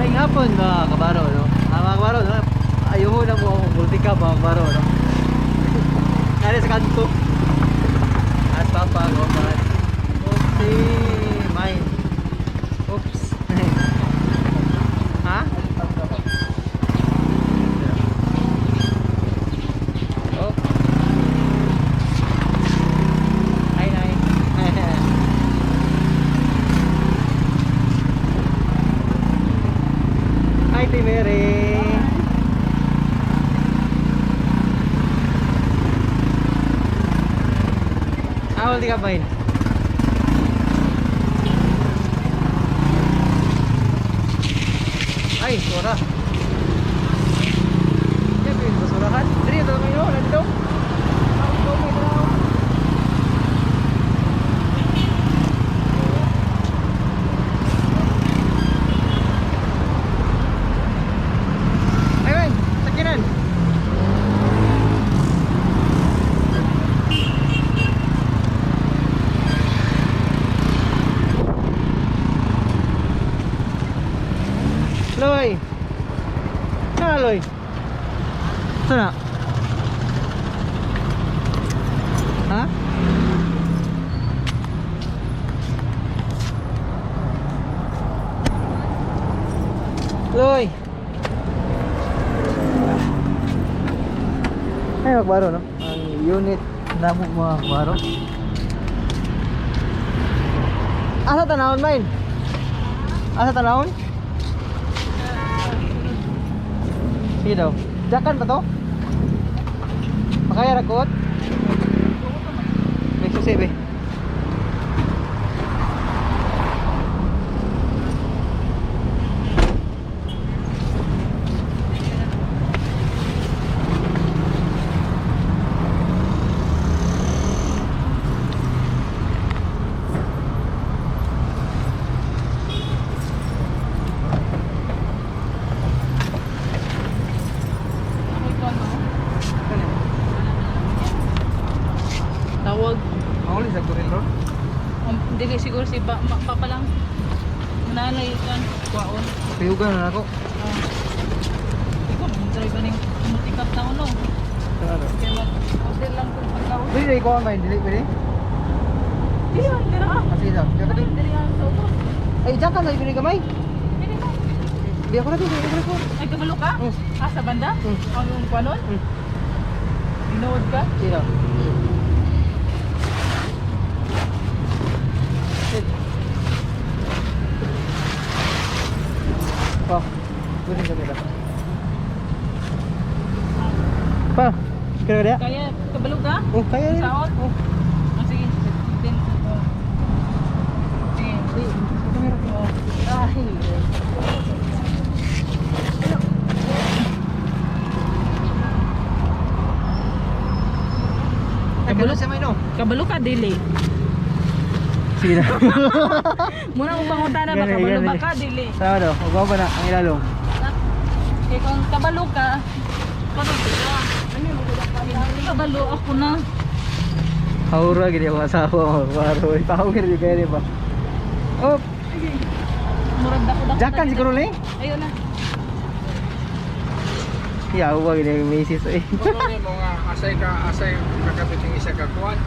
Maayong hapon, mga kabaro, no? Ah, mga kabaro, no? Ayuho na mo akong multicab, mga kabaro, no? Nari sa kanto. At papa, goman. Oopsie, mine. Oops. Ha? Oh. Hi, Nay. Hi, Timere. Ah, wala ka ba yun? Ay, sura. Yan, may basurahan. Diri, ito kayo. Wala dito. Ay, man. Sakinan. Loy. Na, Loy. Ito na. Ha? Loy. Ay, magbaro, no? Ang unit na mo, mga baro. Asa tanawon, main? Asa tanawon? Sige daw. Jakan ba to? Makaya rakot? May susi be. Tawag. Mahuli sa goril ro. Dili siguro si papa lang. Nanay kan kwaon. Piyugan na ako. Oh. Ikaw man try ba ning mutikap na uno. Claro. Kaya mag order lang kung pagkaon. Dili ko man dili pwede. Dili man dira ah. Kasi daw. Di ako Dili din. diri ang sa ubos. Ay, jakan na ibili gamay. Dili na. Di ako na di ako na ko. Ay, kabalo ka? Mm. Ah, sa banda? Mm. Ang yung kwanon? Mm. Tinuod ka? Sige daw. Pa, kunin kami daw. Pa, kaya dia? Kaya kabalo ka? Oh, kaya rin. Saon? Oh. Oh, sige. Din. Oh. Sige. Ay, sa kamera. Oh. Ay. Ay, Kabalo? kabalo siya may no. Kabalo ka dili. Sige na. Muna mo pangutana ba Gani, kabalo ba gani. ka dili? Sama daw, huwag ba na ang ilalong. Kaya kung kabalo ka, kabalo ka. Kabalo ako na. Haura gini ako asawa mo. Baro, ipahawir yung kaya ba? Oh, Murag dako dako. jakan siguro lang. Ayun na. Yawa gini ang misis eh. Ano ni mga asay ka asay kakabit yung isa ka kuan.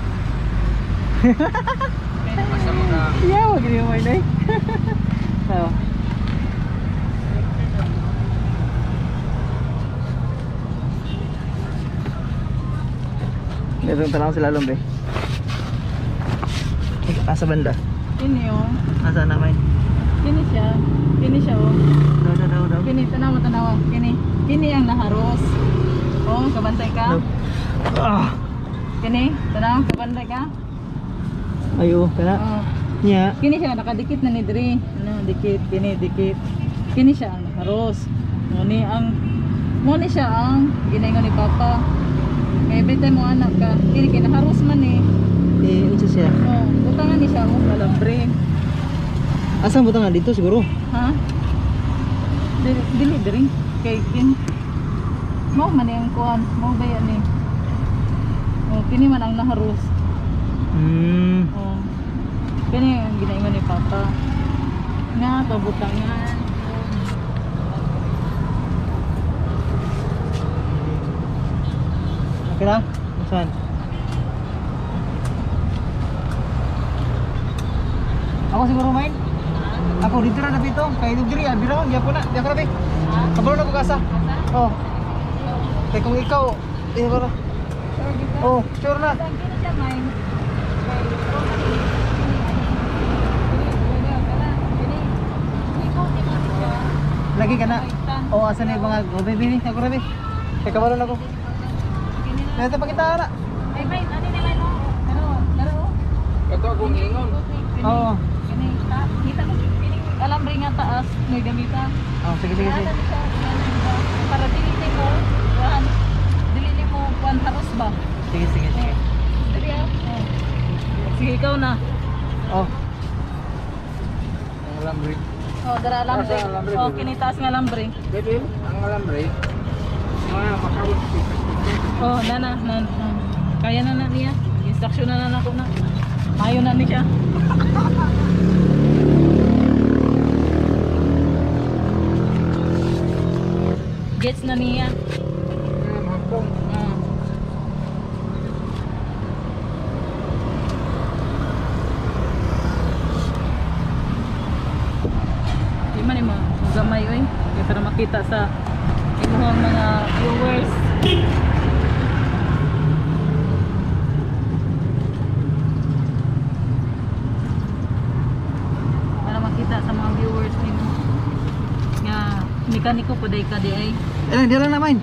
Asa mga Yawa gini ang may nay. Oh. Meron tanong sila lalong be. Eh, asa banda? Ini oh. Asa na may? Kini siya. Kini siya oh. Daw daw daw daw. Kini tanawa tanawa. Kini. Kini ang naharos. Oh, kabantay ka. Daw. Ah, Kini, tanawa kabantay ka. ayo kana. Oh. Nya. Kini siya nakadikit na ni diri. Ano, dikit, kini dikit. Kini siya ang naharos. Mo ni ang mo ni siya ang ginaingon ni Papa. Kaya every time mo anak ka, kini kinaharos man eh. Eh, unsa siya? Oh, butangan ni siya mo alambre. Asa mo nga dito siguro? Ha? Dili dili diri kay kin mao man ang kuan, mao ba yan eh. Oh, kini man ang naharos. Oh. Kini ang ginaingon ni Papa. Nga pabutangan. Okay na? Saan? Ako siguro main. Ako dito na dito. Kay diri ah, biro gyapon na. Di ako na be. Kabalo na ko kasa. Oh. Kay kung ikaw, eh bara. Sure gid ka? Oh, sure na. Ang kini siya mine. Lagi ka na. Oh, asa na yung mga oh, baby ni ako ra be. Kay kabalo na ko. Nasa pakita na. Ay, mine, ano ni mine? Oh. Pero, pero, oh. Kato akong ingon. Kini, Oo. kini, kita ko, kini, alambre nga taas, may gamita. Oh, sige sige sige. Kaya ano siya, ano ba? Para dili ni mo, kuan, dili ni mo, kuan haros ba? Sige sige sige. Dili ah. Oh. Sige, ikaw na. Oh, Ang alambre. Oh, dara alambre. Taas ang alambre, Oh, baby. kini taas nga alambre. Baby, ang alambre. Mga makawit pikas dito. Oh, na na, na. na. Kaya na na niya. Instruction na na nako na. Mayo na ni siya. Gets na niya. Kaya mahapong. Di man mo gamay oy. Kaya para makita sa imuhang mga viewers. Para makita sa mga viewers nimo nga mekaniko po day ka di ay. eh, di lang na main.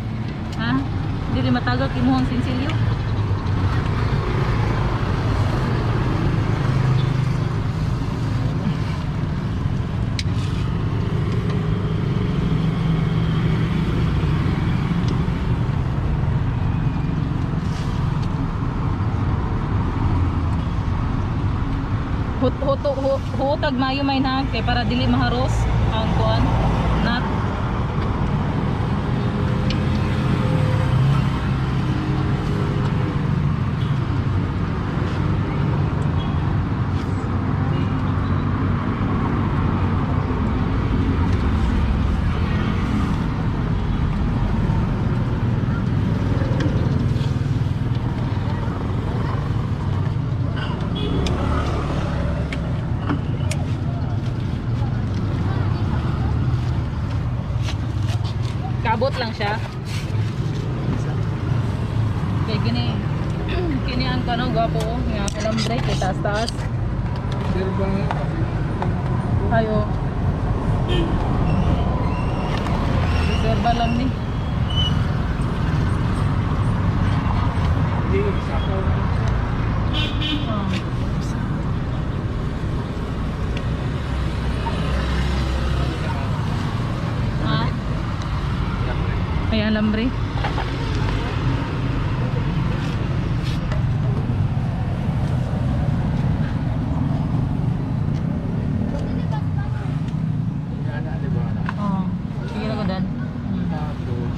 Ha? Dili matagak imuhang sinsilyo. Hut huto hutag mayo may na kay para dili maharos ang kuan nut. Kabot lang siya. Kay gini kini ang kano gwapo oh, nga alambre kay taas taas. Pero bang Ayo. Reserva lang ni. hindi sa ako. Oh. Ha? Ay alambre. Ana, di ba? Ana? Oh. Sige na ko dan. Tapos,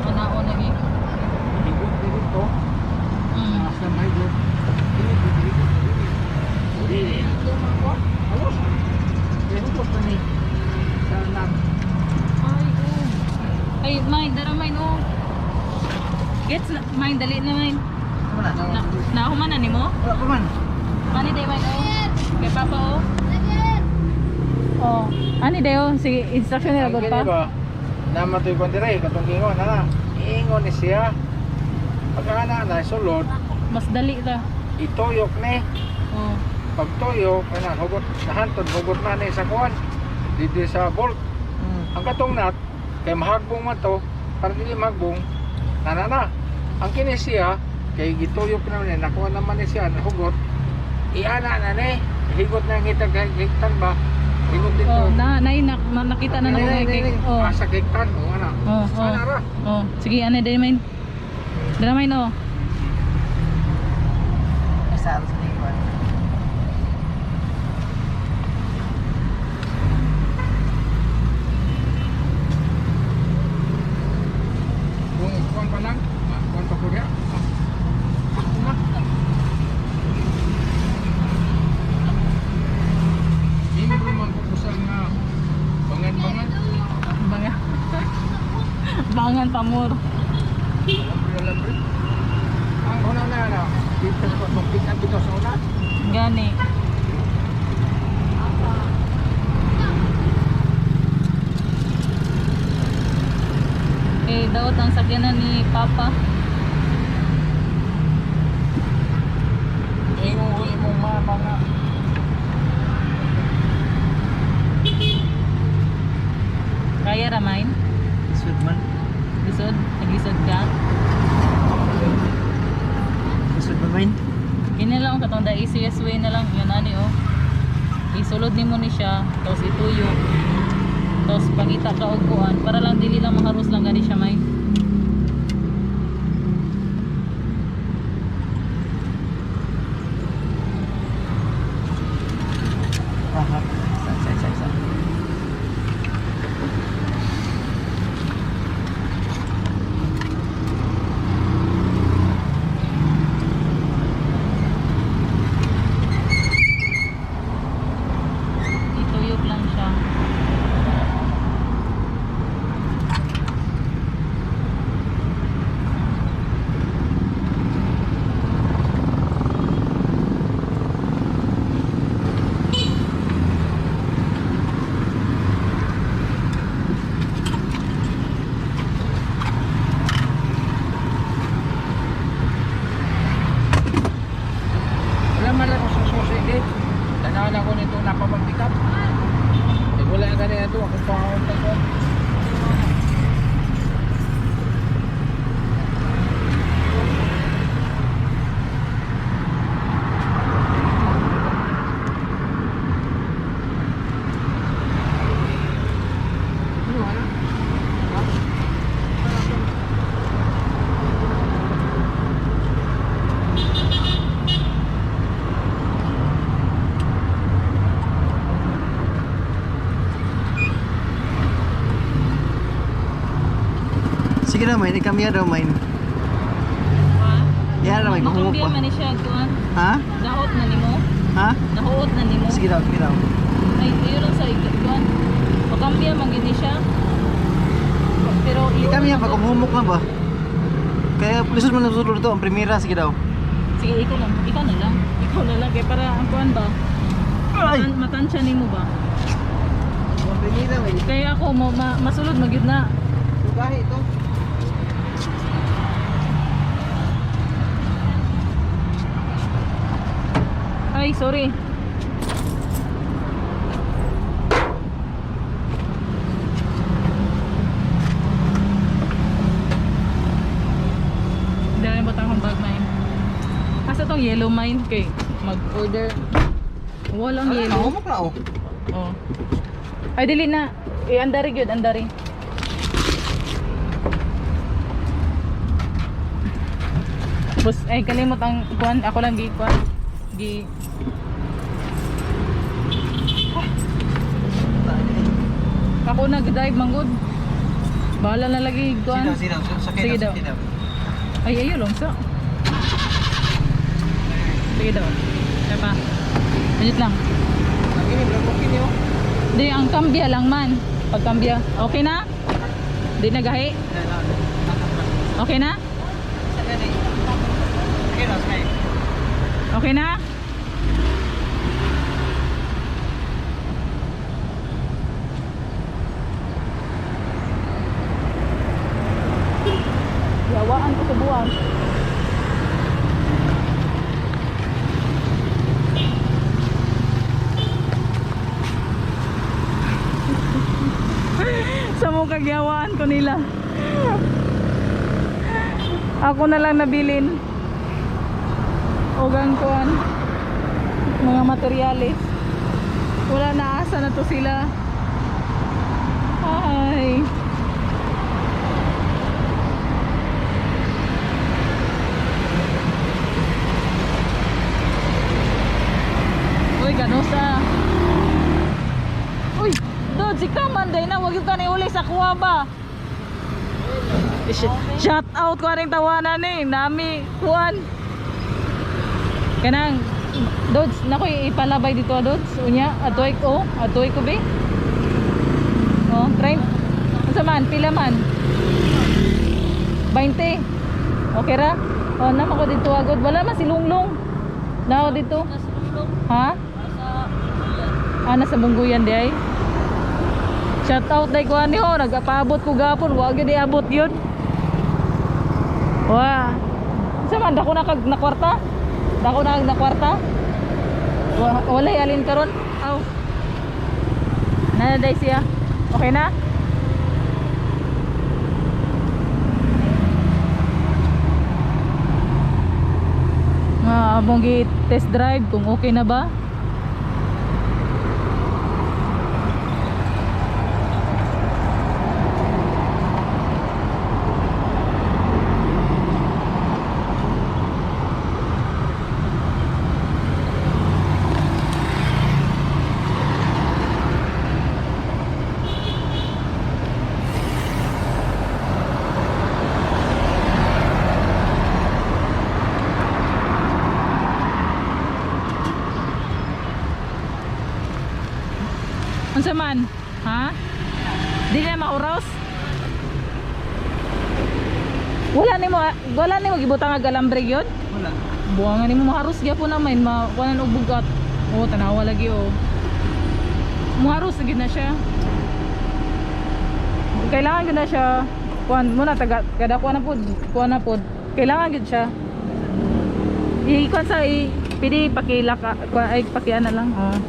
Panao lagi. Higot dito, sa may go. Sa nat. Ay, oh. Ay, mine, dara mine, oh. Gets na, mine, dali na mine. Wala. Na, nahuman na nimo? Wala pa man. Ani day mine, oh. Kay Papa, oh. Oh. Ani day, oh. Sige, instruction nila Ang god kini pa. ba? Namatoy ko dire katong ingon na. Ingon ni siya. Pagka na sulod, Mas dali ta. ituyok ni. Oh. Pagtuyok ana hugot nahantod hugot na ni sa kuan. Dito sa bolt. Ang katong nut kay mahagbong man to, para dili mahagbong, nana na. Ang kini siya kay gituyok na ni nakuha naman ni siya nahugot. Iana na ni, higot na ang hitag higtan ba? Higot dito. Oh, na, na, na, nakita na Nay, nako nay, kay. nay, Oh. Asa higtan o ana. Oh, oh. Ana ra. Oh, sige, ani day mine. Dara mine, oh. Sa aros ni Iwan. Kung kuan pa lang, kuan pa ko diya. Ako na. Hindi man ko kusal nga Pamor. Alambre, alambre. Ang una na na, dito sa pagpik ang bitaw sa una. Gani. Eh, daot ang sakyanan ni Papa. Ingon ko imong mama nga. Kaya ra mine? Sud man. Lisod? Naglisod ka? Sud man main. Kini lang ang katong the easiest way na lang yun ani oh. Isulod nimo ni siya, tapos ituyo. Tapos pangita ka og kuan para lang dili lang maharos lang gani siya may. Aha. Sa sa sa sa. Ituyok lang siya. Wala man lang ko sa susi eh. Tanawan ako nito napapagpikap. Eh wala na ganyan ito. Akong pangaon pa ko. Ano, ano? Sige na main, ikamya daw main. Ha? Ya ra may mahumok Makambiya pa. man ni siya kuan. Ha? Daot na nimo. Ha? Nahuot na nimo. Sige daw, sige daw. Ay, iyo lang sa kuan. Makambiya man gini siya. Pero iyo Ikamya pag humumok na ba? Kaya lisod man ang sulod to ang primera sige daw. Sige, ikaw lang. Ikaw na lang. Ikaw na lang kay para ang kuan ba? Ay. Matansya nimo ba? Ang primera may Kaya ako mo masulod magyud na. Lugahi ito. Ay, sorry. Dala mo akong bag mine. Asa tong yellow mine kay mag-order. Walang yellow. Humok na oh. Oh. Ay dili na. Eh andari gyud, andari. Bus ay kalimot ang kuan, ako lang gi kuan. Gi Ako nag-drive manggod. Bahala na lagi kuan. Sige daw, sige daw. Sakay Sige daw, daw. sakay daw. Ay ayo lang sa. Sige daw. Kaya pa. Wait lang. Ang ini, bro, okay niyo. Di ang kambya lang man. Pag kambya. Okay na? Di nagahi? Okay na? Sakay daw, sakay. Okay na? Yawaan ko sa buwan. Sa mukha giyawaan ko nila. Ako na lang nabilin. Ogang kuan. Mga materyales. Wala na, asa na to sila. Hi. Uy, ganosa. Uy, dude, si Kaman day na, wag yung kanay uli sa kuha ba? Shout out ko aring tawanan eh. Nami, kuan. Kanang, Dods, nako ipalabay dito, Dods. Unya, atoy ko, atoy ko be. Oh, try. Unsa man, pila man? 20. Okay ra? Oh, naman ko dito agad. Wala man si Lunglong. Nao dito. Ha? Ah, nasa Bungguyan di ay. Shout out dai ko ani ho, nagpaabot ko gapon, wa gyud iabot yun. Wa. Sa man dako na kag nakwarta? Dako na kag nakwarta? Wa, walay alin karon. Aw. Nanaday siya. Okay na? Nga among gi test drive kung okay na ba. Unsa man? Ha? Di na mauros? Wala nimo gibutang og alambre gyud? Wala. Buwangan nimo maharos gyapon na main makuanan og bugat. Oh, tanawa lagi oh. Muharos gyud na siya. Kailangan gyud na siya. Kuan mo na taga kada kuan na pud, kuan na pud. Kailangan gyud siya. I kuan sa i pidi pakilaka kuan ay pakiana lang. Oh.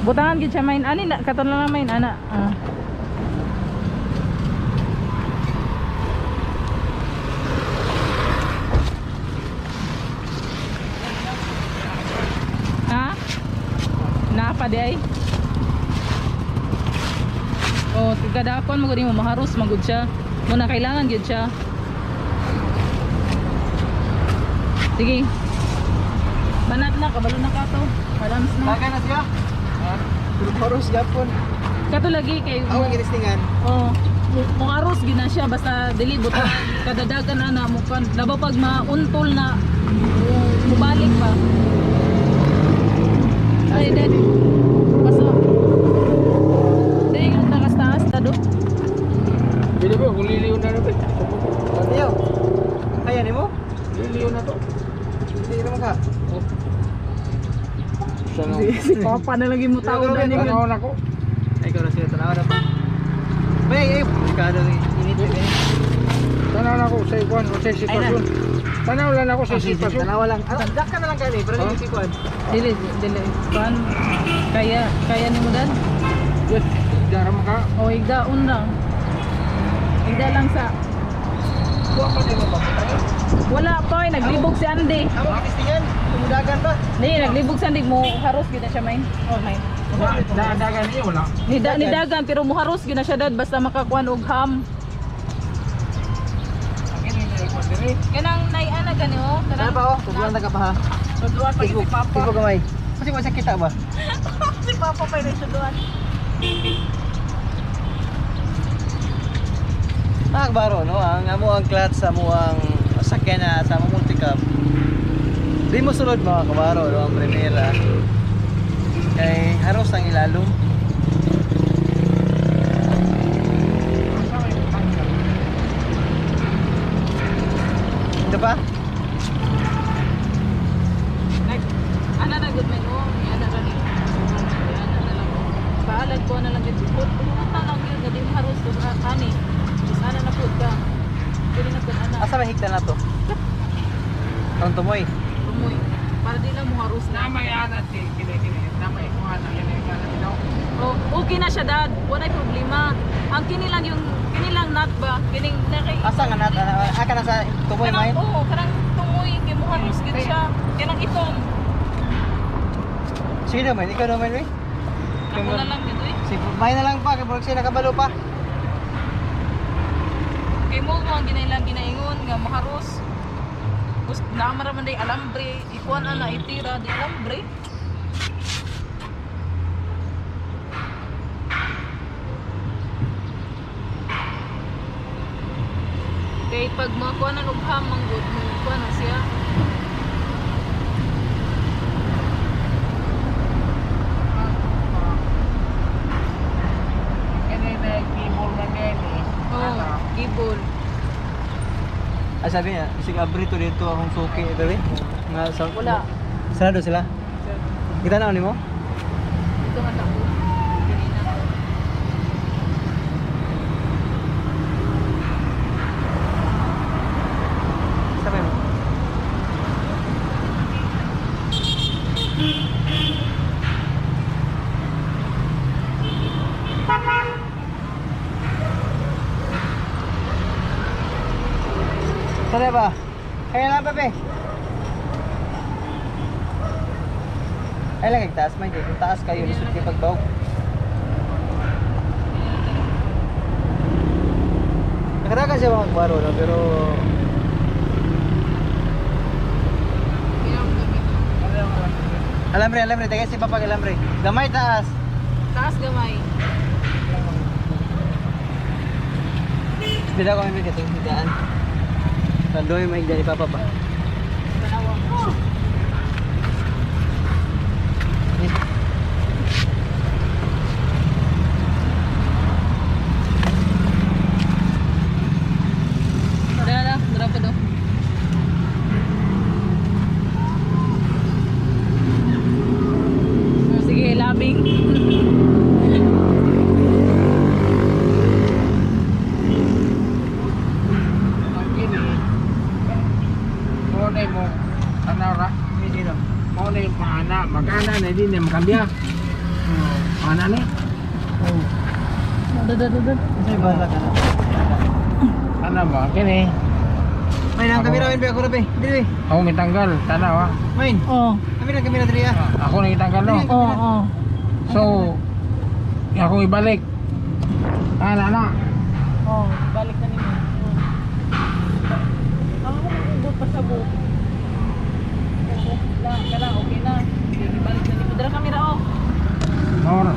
Butangan gyud siya main ani na katon lang na main ana. Oh. Ha? Naa pa di ay? Oh, kada kuan mo gud mo maharos magud siya. Muna kailangan gyud siya. Sige. Banat na kabalo na ka to. Balance na. Bagay na siya. Pero paros gapon. Kato lagi kay Ako ang ginistingan. Oh, muharos gyud na siya basta dili butang kadadagan na na mo kan labaw pag mauntol na mubalik pa. Ay, dad. Basta. Dili yung takas-taas ta do. Dili ba kung liliw na rin. Tiyo. Kaya nimo? Liliw na to. Hindi naman ka. Oh. Siya na. Si Papa na lang yung mutaon na niyo. Tanaw na ko. Ay, ikaw na siya. Tanawa na pa. Bay, ay, delikado ng init. Eh. Tanaw na ko sa ikuan, sa sitwasyon. Tanaw lang ako sa sitwasyon. Tanawa lang. Ah, dak ka na lang kani, pero hindi kuan. Dili, dili. Kuan kaya kaya nimo dan. Yes, dara maka. O igdaon lang. Igda lang sa Kuha pa din ba? wala pa eh, naglibog si Andy. Amo ginistingan, tumudagan pa. Ni naglibog si Andy mo haros gyud na siya main. Oh main. Dagan niyo wala. Ni da, ni dagan pero muharos gyud na siya dad basta makakuan og ham. Ang ini ni ikuan diri. Kanang nay ana gani oh. Sana pa oh, tubulan ta ka pa ha. Tuduan pa Facebook, si Papa. Facebook gamay. Kasi mo siya kita ba? Si Papa pa rin tuduan. Mga baro no, ang amo ang clutch sa amo ang sakyan na sa amo multicab. Di mo sulod mga kabaro no, ang primera. Kay haros ang ilalom. Ito pa? Nag ana na good man oh. Ana gani. Ana na lang. Paalag ko na lang gyud put. Pumunta lang gyud nga di haros to sa kani. Ana na pud ka. Dili na pud ana. Asa may higta na to? Ang tumoy. Tumoy. Para di lang muharos na. Namay ana si kini kini. Namay ko ana kini ana bitaw. Oh, okay na siya dad. Walay problema. Ang kini lang yung kini lang nut ba? Kining na kay Asa nga nat? Aka na sa tumoy Kanang, may? oo, kanang tumoy kay muharos gid siya. Kanang itom. Sige naman, ikaw naman eh. Ako na lang gid oy. Si may na lang pa kay murag siya nakabalo pa. Kay mo mo ang ginailang ginaingon nga maharos. Gusto na man day alambre, ikuan ana itira di alambre. Kay pag makuha na og ham manggod mo kuha na siya. Kini na gibol na nene. Oh, gibol. Ah, sabi niya, sige abri to dito akong suki dali. Nga sa Wala. Sarado sila. Kita na nimo? Ito nga ako. Kanina. Sabi mo. Saan ba? Kaya lang, Pepe. Ay lang, taas man. Kung taas kayo, lisod kayo pagbawg. Nakadagan siya mga baro, no? Pero alambre, alambre. Tagay si Papa alambre. Gamay taas. Taas gamay. Dito kami may katong higaan. Tandoy may higdaan ni Papa ba? Tanawa. Dara na, dara pa do. Oh, sige, labing. Ang kini, mo na mo, tanaw ra. Hindi no. Mo na yung paana. Magana na din na makambya. Paana ni. Oh. Da da da da. Ano ba ka na? Tanaw ba? Kini. May nang kamera min ako rabe. Dili. Ako gitanggal. Tanaw ah. Main. Oh. Kami nang kamera dili ah. Ako na gitanggal no. Oh, oh. So, ako ibalik. Ana na. Oh, balik na nimo. Oh. Ang ako ugot pa sa buhok. Oo, la, kala, okay na. Sige, balik na nimo. Dara kamera oh. Or,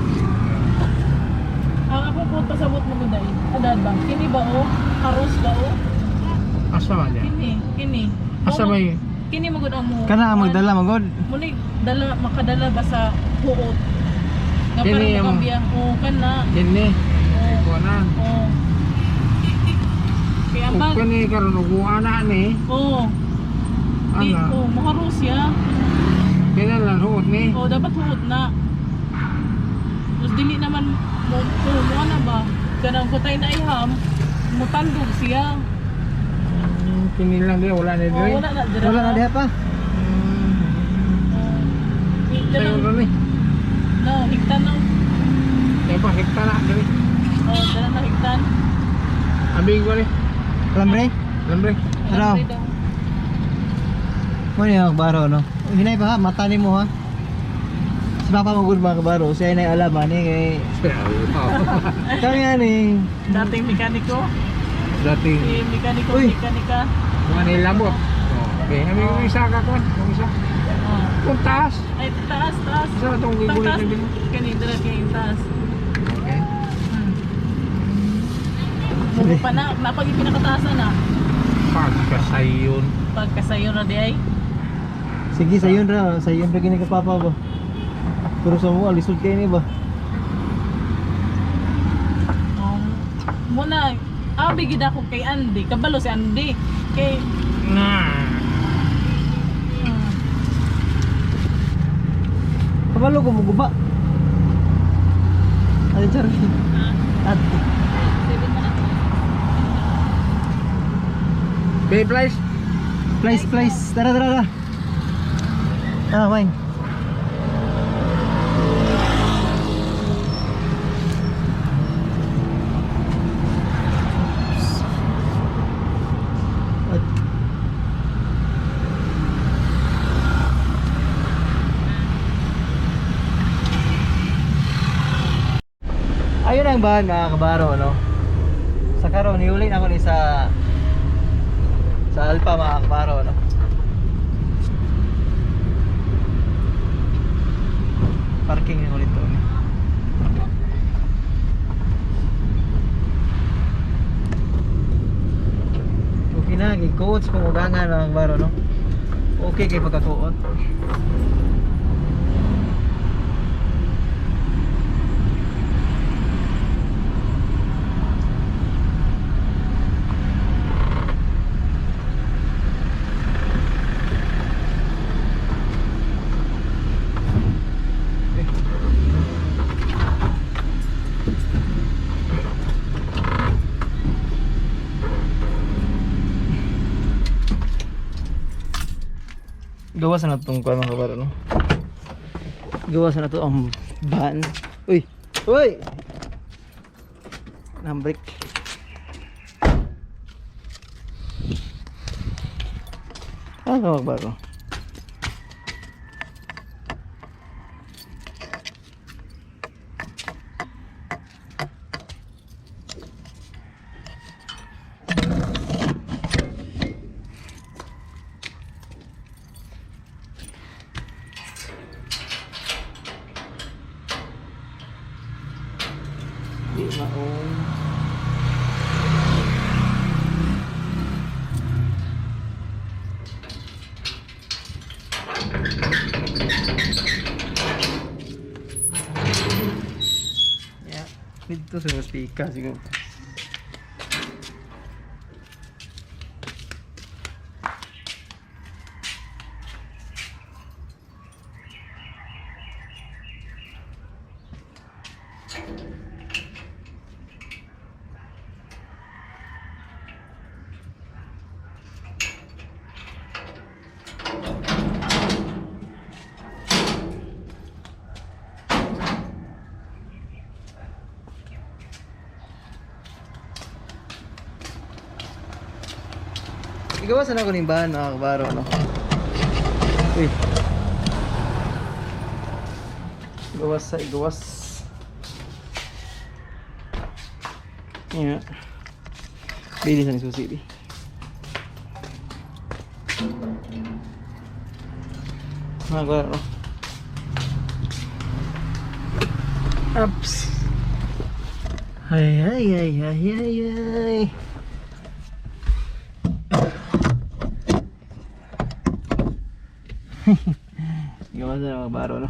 Ang ako buot pa sa buhok mo guday. Adad ba? Kini ba oh? Karos ba oh? asa man niya? Kini, kini. Asa Oh, may Kini mo gud ang mo. Kana ang magdala magod. Muli dala makadala ba sa huot. Nga Kini parang ang- makambya. Oh, kana. kini? Oh. Kuanan. Oh. Kaya Ug bag. kini karon ug ana ni. Oh. Di, Ana. oh, makaros ya. Kini lang huot ni. Oh, dapat huot na. Tapos dili naman mo mo, mo na ba? Kanang kutay na iham, mutandog siya. Kini lang di wala ni Oh, diri. wala na dira. Wala na diha pa. Oh. Sayo Kanang, ni. no, higtan na. Kaya pa hekta na diri. Oh, dala na higtan. Abi ko ni. Alambre. Lambre. Ano? Alam daw. Mo ni ang baro no. Hinay pa ha, mata nimo ha. Si Papa magud mga kabaro, siya ay alam ani kay kami ani. Dating mekaniko, Dating si mekaniko, Uy. mekanika. mga nilabot. Okay, abi ko isa ka kon, kung isa. Oh. Kung taas. Ay, taas, taas. Isa na itong gigulit Taas, na din. kani dira kay taas. Okay. Mugo pa na, napag ipinakataasan na. Pagkasayon. Pagkasayo na di ay. Sige, sayon ra, sayon ra gini ka Papa ba. Pero sa mo lisod kay ni ba. Muna, abi gid ako kay Andy. Kabalo si Andy. Kay Na. Kabalo ko muguba. Ano char? At Bay place. place place. Tara tara tara. Ah, wine. At Ayun ang bahan mga kabaro, no? Sa karon, hiulin ako ni sa Alpha mga kabaro, no? Parking na ulit to. No? Okay na, gi-coach kung ugangan mga kabaro, no? Okay kay pagkakuot. Gawas na itong kuan, mga kabaro, no? Gawas na to ang van. Uy! Uy! Nambrik. Ano, mga kabaro? Di maong. Yeah. Dito sa speaker siguro. Igawasan ako ng van, mga kabaro, no? Uy. Gawas sa igawas. Yeah. Bili sa ni susi, bi. Mga kabaro, no? Ups. Ay, ay, ay, ay, ay, ay. Gawas na, mga kabaro, no?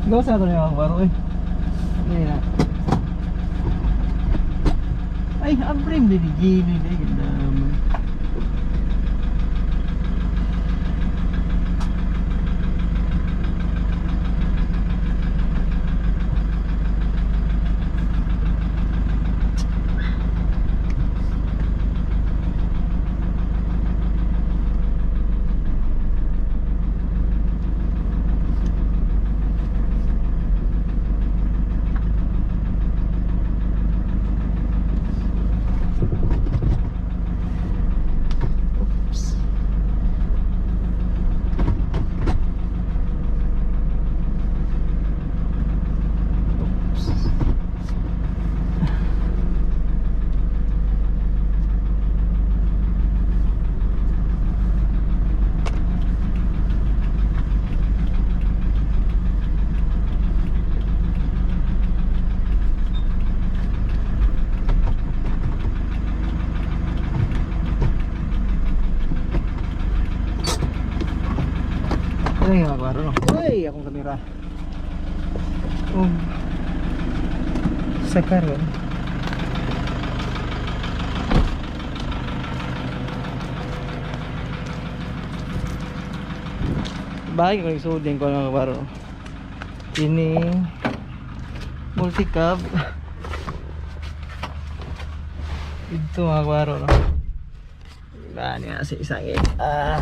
Gawas na ito mga kabaro eh. Ngayon na. Ay, ang frame din ni Gini. Ay, ganda naman. Oops. Oops. Ano yung mga klaro, no? Uy, akong kamera. Oh. Sa karon. Bagay ko yung ko, mga klaro. Kini multicab. Ito, mga klaro, no? Diba niya sa isang ah.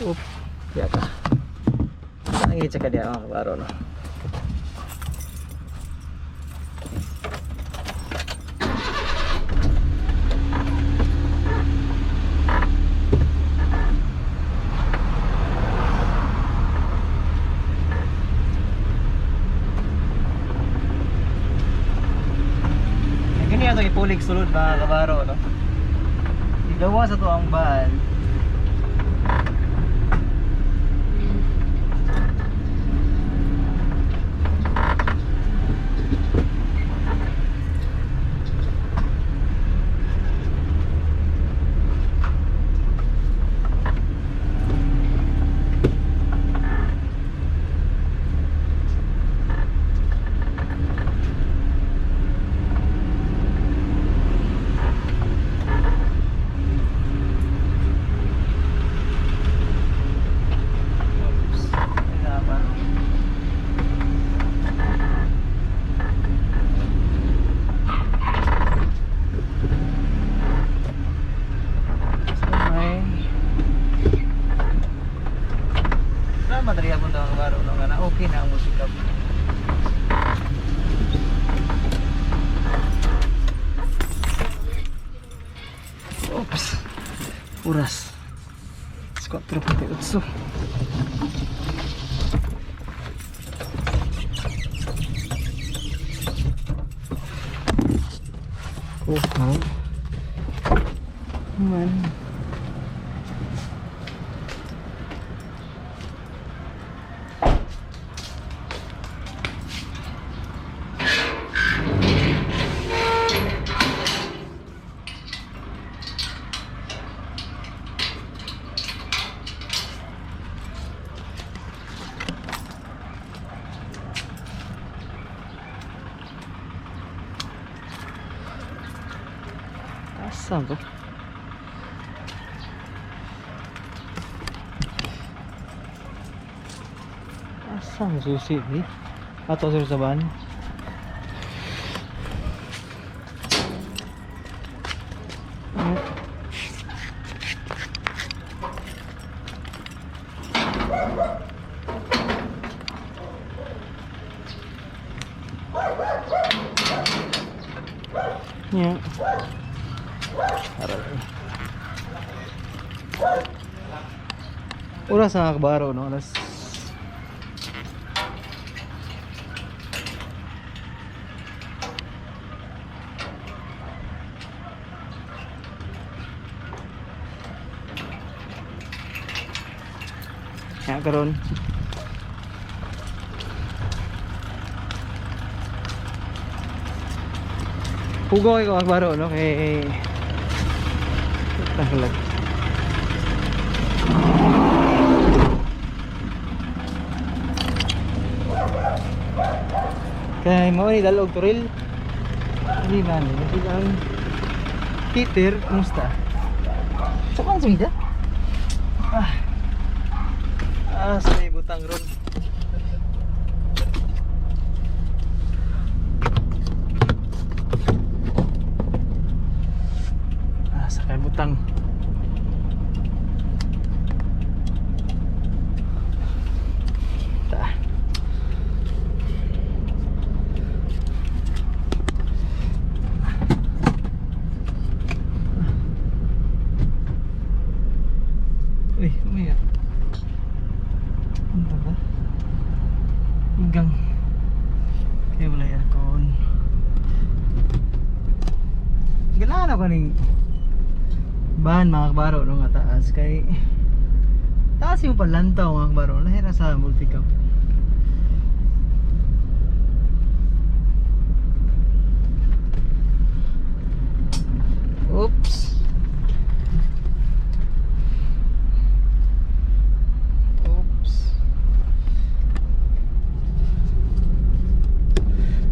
Oop, diya ka. Ang ka diya, mga kabaro, no? Gani ato ipulig sulod, mga kabaro, no? Igawa sa to ang van. Madali hapon ta, mga kabaro, no, nga na okay na ang multicab. Oops. Oras. 4:28. Oh, no. Man. Asa ba? Asa ang susi ni? Ato sir sa van. Yeah. Aray. Oras na kabaro, no? Alas Ya, karon. Pugaw ko kabaro, no? Kay Tagalog. Kay mao ni dalog turil. Hindi man, kasi ang Peter, kumusta? Sa kang sumida? Ah. Ah, sa may butang ron. Ah, sa kay butang. Ta. Uy, umaya. Ano ba? Hanggang. Kaya wala aircon. Ganahan ako ning van, mga kabaro, no, nga taas kay taas yung palantaw, mga kabaro, lahi ra sa multicab. Oops. Oops.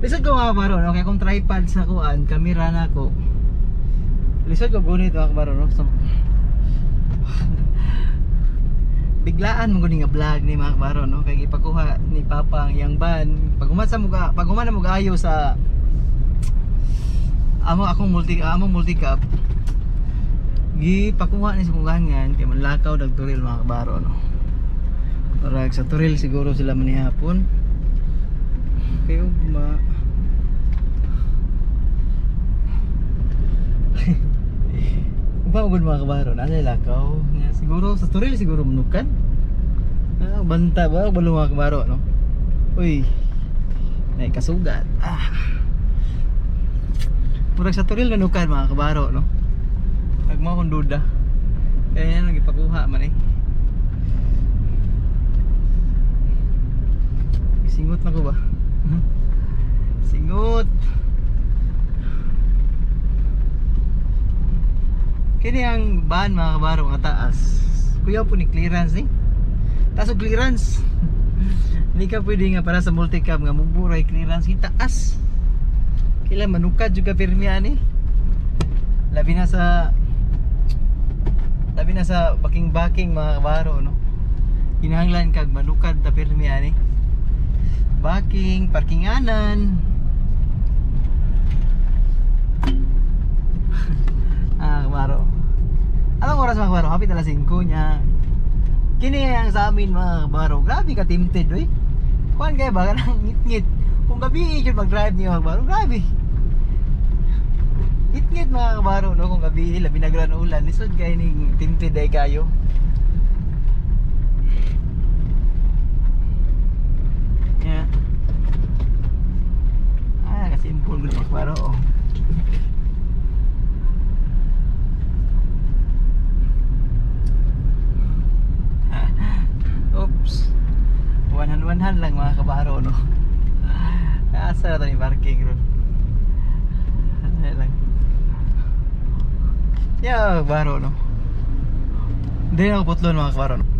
Lisod ko, mga kabaro, no? Kaya kung tripod sa kuan, kamera na ako. Lisod ko gunit, mga kabaro, no? So, biglaan mo guni nga vlog ni mga kabaro, no? Kay ipakuha ni Papa ang iyang van. Pag human sa muga, pag human na mugayo sa amo akong multi among multicab, gipakuha ni sa kugangan kay manlakaw dag turil, mga kabaro, no. Parang sa turil siguro sila manihapon. Kay ugma. Ugma ugod, mga kabaro, nasa lakaw. Nga, siguro sa turil siguro manukan. Ah, banta ba balo, mga kabaro, no. Uy. Nay kasugat. Ah. Murag sa turil manukan, mga kabaro, no. Ag mo akong duda. Kaya yan nagipakuha man eh. Singot na ko ba? Singot. Kini ang van, mga kabaro, nga taas. Kuya po ni clearance ni. Taas og clearance. Hindi ka pwede nga para sa multicab nga muburay clearance kita taas. Kailan manukad jud ka pirmi ani. Labi na sa baking-baking, mga kabaro, no. Kinahanglan kag manukad ta pirmi ani. Baking, parkinganan. Ah, kabaro. Anong oras, mga kabaro? Hapit alas 5 niya. Kini ang sa amin, mga kabaro. Grabe ka tinted, oy. Kuan kay ba kanang ngit-ngit. Kung gabi jud mag-drive niyo, mga kabaro, grabe. Ngit-ngit, mga kabaro, no, kung gabi labi na gran ulan, lisod kay ning tinted ay kayo. Yeah. Ah, kasi simple gud, mga kabaro, oh. Oops. Wanhan-wanhan lang, mga kabaro, no. Asa na to ni parking ron? Ano lang. Yeah, kabaro, no. Hindi ako putlon, mga kabaro, no.